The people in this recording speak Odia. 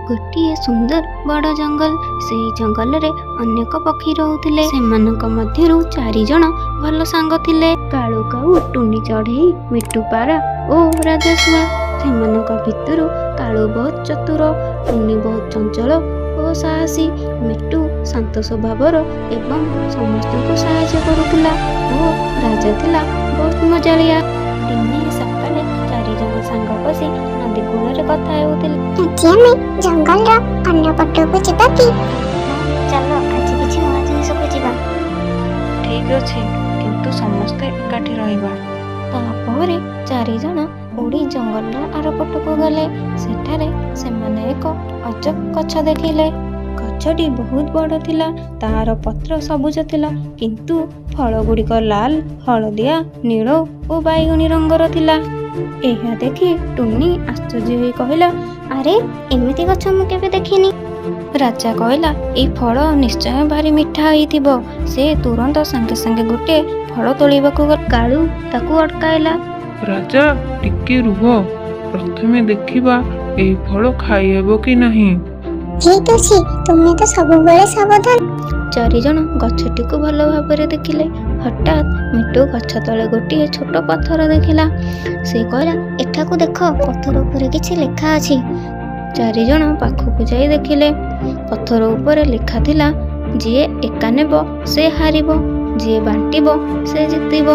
ଗୋଟିଏ ସୁନ୍ଦର ବଡ଼ ଜଙ୍ଗଲ। ସେହି ଜଙ୍ଗଲରେ ଅନେକ ପକ୍ଷୀ ରହୁଥିଲେ। ସେମାନଙ୍କ ମଧ୍ୟରୁ ଚାରିଜଣ ଭଲ ସାଙ୍ଗ ଥିଲେ, କାଳୁ କାଉ, ଟୁନି ଚଢ଼େଇ, ମିଟୁ ପାରା ଓ ରାଜା ଶୁଆ। ସେମାନଙ୍କ ଭିତରୁ କାଳୁ ବହୁତ ଚତୁର, ଟୁନି ବହୁତ ଚଞ୍ଚଳ ଓ ସାହସୀ, ମିଟୁ ଶାନ୍ତ ସ୍ୱଭାବର ଏବଂ ସମସ୍ତଙ୍କୁ ସାହାଯ୍ୟ କରୁଥିଲା ଓ ରାଜା ଥିଲା ବହୁତ ମଜାଳିଆ। ଦିନେ ସକାଳେ ଚାରିଜଣ ସାଙ୍ଗ ବସି ନଦୀ କୂଳରେ କଥା ହେଉଥିଲେ। ଆଜି ଆମେ ଜଙ୍ଗଲର ଅନ୍ୟ ପଟକୁ ଯିବା କି? ଚାଲ, ଆଜି କିଛି ନୂଆ ଜିନିଷ ଖୋଜିବା। ଠିକ୍ ଅଛି, କିନ୍ତୁ ସମସ୍ତେ ଏକାଠି ରହିବା। ତାପରେ ଚାରିଜଣ ଉଡ଼ି ଜଙ୍ଗଲର ଆରପଟକୁ ଗଲେ। ସେଠାରେ ସେମାନେ ଏକ ଅଜବ ଗଛ ଦେଖିଲେ। ଗଛଟି ବହୁତ ବଡ଼ ଥିଲା। ତାର ପତ୍ର ସବୁଜ ଥିଲା, କିନ୍ତୁ ଫଳଗୁଡ଼ିକ ଲାଲ, ହଳଦିଆ, ନୀଳ ଓ ବାଇଗଣୀ ରଙ୍ଗର ଥିଲା। ଏହା ଦେଖି ଟୁନି ଆଶ୍ଚର୍ଯ୍ୟ ହୋଇ କହିଲା, ଆରେ, ଏମିତି ଗଛ ମୁଁ କେବେ ଦେଖିନି। ରାଜା କହିଲା, ଏଇ ଫଳ ନିଶ୍ଚୟ ଭାରି ମିଠା ହେଇଥିବ। ସେ ତୁରନ୍ତ ସାଙ୍ଗେ ସାଙ୍ଗେ ଗୋଟିଏ ଫଳ ତୋଳିବାକୁ ଗଲା। କାଳୁ ତାକୁ ଅଟକାଇଲା। ରାଜା, ଟିକେ ରୁହ। ପ୍ରଥମେ ଦେଖିବା ଏହି ଫଳ ଖାଇହେବ କି ନାହିଁ। ଠିକ୍ ଅଛି, ତୁମେ ତ ସବୁବେଳେ ସାବଧାନ। ଚାରିଜଣ ଗଛଟିକୁ ଭଲ ଭାବରେ ଦେଖିଲେ। ହଠାତ୍ ମିଟୁ ଗଛ ତଳେ ଗୋଟିଏ ଛୋଟ ପଥର ଦେଖିଲା। ସେ କହିଲା, ଏଠାକୁ ଦେଖ, ପଥର ଉପରେ କିଛି ଲେଖା ଅଛି। ଚାରିଜଣ ପାଖକୁ ଯାଇ ଦେଖିଲେ। ପଥର ଉପରେ ଲେଖା ଥିଲା, ଯିଏ ଏକା ନେବ ସେ ହାରିବ, ଯିଏ ବାଣ୍ଟିବ ସେ ଜିତିବ।